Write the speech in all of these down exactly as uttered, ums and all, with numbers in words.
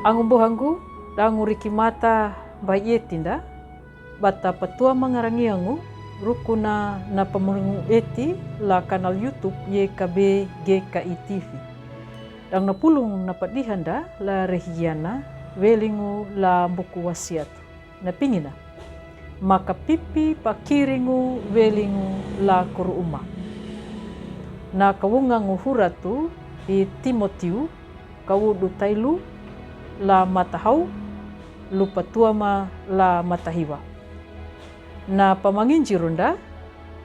Angu buhangu, dangu riki mata ba yeti nda, bata patua mangarangi angu, rukuna na pamungu eti la kanal YouTube Y K B G K I T V. Dang na pulung na padiha nda la rehiana, welingu la buku wasiat. Na pingina. Makapipi pakiringu welingu la kuru uma. Na kawungangu huratu i Timotiu, kawudu tailu la matahau, lupa tuama la matahiwa. Na pamanginjirunda,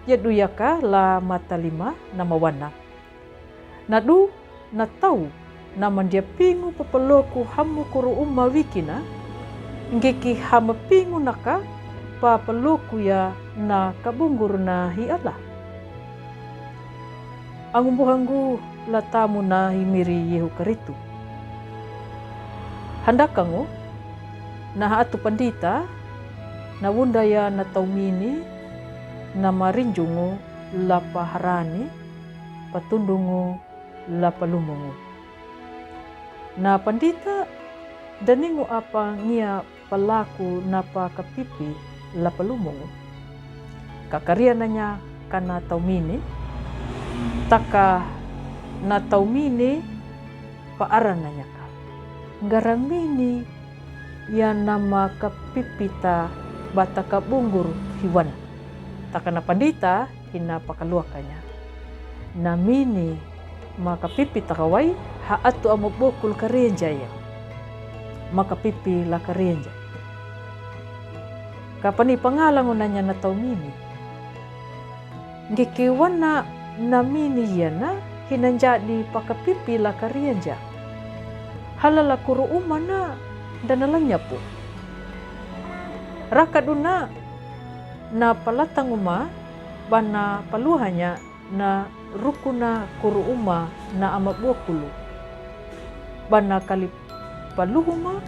yaduyaka la matalima na mawana. Nadu na tau na mandia pingu papaloku hamu kuru uma wikina, ngeki hama pingu naka papaloku ya na kabunguruna hi Allah. Angu buhangu la tamu na i miri Yehu Karitu. Handakangu, na haatu pandita, na wunda ya na taumini, na marinjungu la paharani, patundungu la palumungu. Na pandita, daningu apa ngia palaku na pakapipi la palumungu. Kakaria nanya kana taumini, taka na taumini paara nanya ka. Ngaramini ya na makapipita bata kabungur hiwana. Taka na pandita hina pakaluakanya. Na mini makapipi takawai haatu ama bokul karenja ya. Makapipi la karenja. Kapani pangalangu nanya na taumini. Ngeki wana na mini yana hina njadi pakapipi la karenja. Halala kuru umana dana lanyapu. Rakaduna na palatanguma bana paluhanya na rukuna kuru uma na ama bokulu. Bana kali paluhuma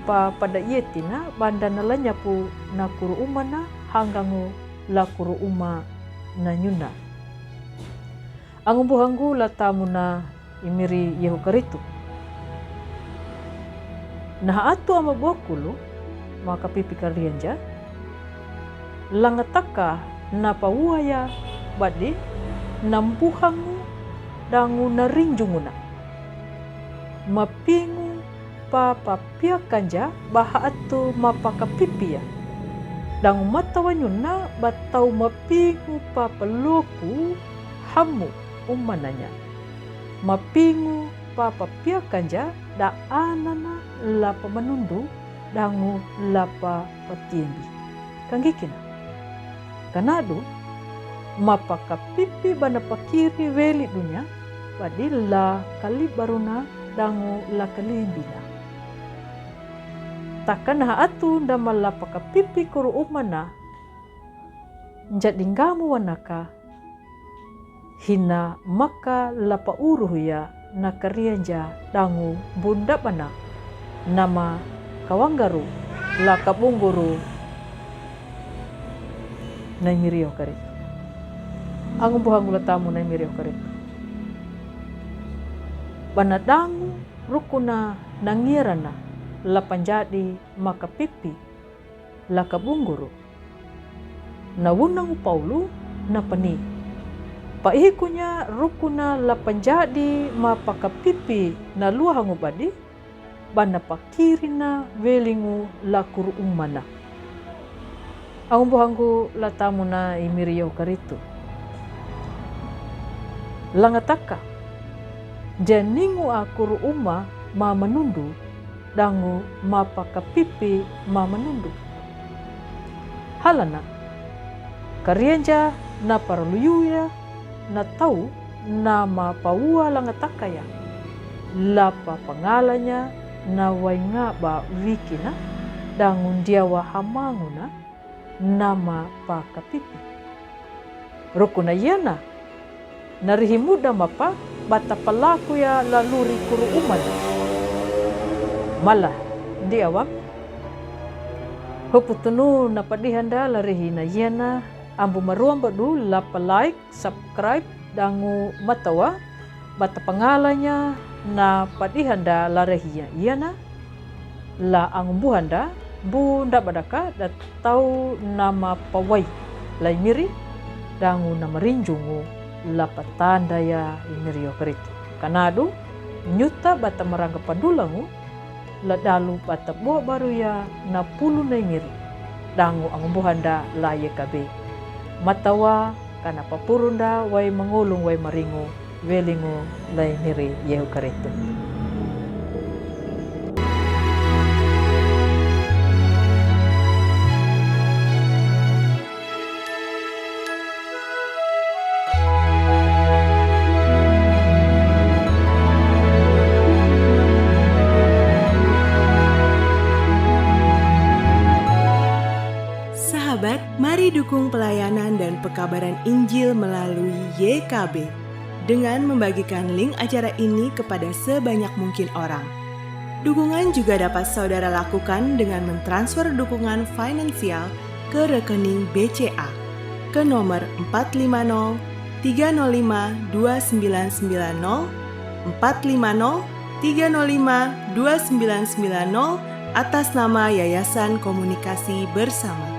pa pada yetina banda na lanyapu na kuru umana hangangu la kuru uma na nyuna. Angu buhangu la tamu na i miri Yehu Karitu. Na haatu ama bokulu makapipi karenja. Langataka na pauaya badi na buhangu dangu na rinjunguna. Mapingu papapiakanja ba haatu mapakapipia. Dangu matawanyuna batau mapingu papaloku hamu umananya. Mapingu papapiakanja da anana la pamanundu dangu la papatiembi. Kangikina. Kanadu, mapakapipi bana pakiri weli dunya, badi la kalibaruna dangu la kalimbina. Takana haatu ndama la pakapipi kuru umana, njadi ngamu wanaka, hina maka la pauruhu ya na karenja dangu bunda bana nama kawangaru la kabunguru na i miri Yehu Karitu. Angu buhangu la tamu na i miri Yehu Karitu. Bana dangu rukuna na ngirana la panjadi makapipi la kabunguru. Na wunangu Paulu na pani. Paihikunya rukuna la panjadi mapakapipi na luahangu badi, bana pakirina welingu la kuru umana. Angu buhangu la tamu na i miri Yehu Karitu. Langataka, daningu a kuru uma mamanundu, dangu mapakapipi mamanundu. Halana, karenja na paraluyuya, na tau na mapaua langatakaya. La papangalanya na waingaba wikina, dangu ndiawa hamanguna, nama pakapipi. Rukuna yana, na rihimuda mapa bata palakuya la luri kuru umana. Mala, ndiawa. Huputunu na padihanda la rihina yana, ambu maruamba du la pa like, subscribe, dangu matawa, bata pangalanya na padihanda la rehiya yana, la angumbuhanda bu ndabadaka da tau nama pawai lai miri, dangu nama rinjungu la patanda ya i miri yo karitu. Kanadu, nyuta bata maranga padulangu la dalu bata bua baru ya na pulu nai miri, dangu angumbuhanda la yekabe. Matawa kana papurunda wai mangolung wai maringu, welingu lai miri yehu karitu. Sahabat, mari dukung pelayanan dan pekabaran Injil melalui Y K B dengan membagikan link acara ini kepada sebanyak mungkin orang. Dukungan juga dapat saudara lakukan dengan mentransfer dukungan finansial ke rekening B C A ke nomor empat lima nol tiga nol lima dua sembilan sembilan nol, empat lima nol tiga nol lima dua sembilan sembilan nol, atas nama Yayasan Komunikasi Bersama.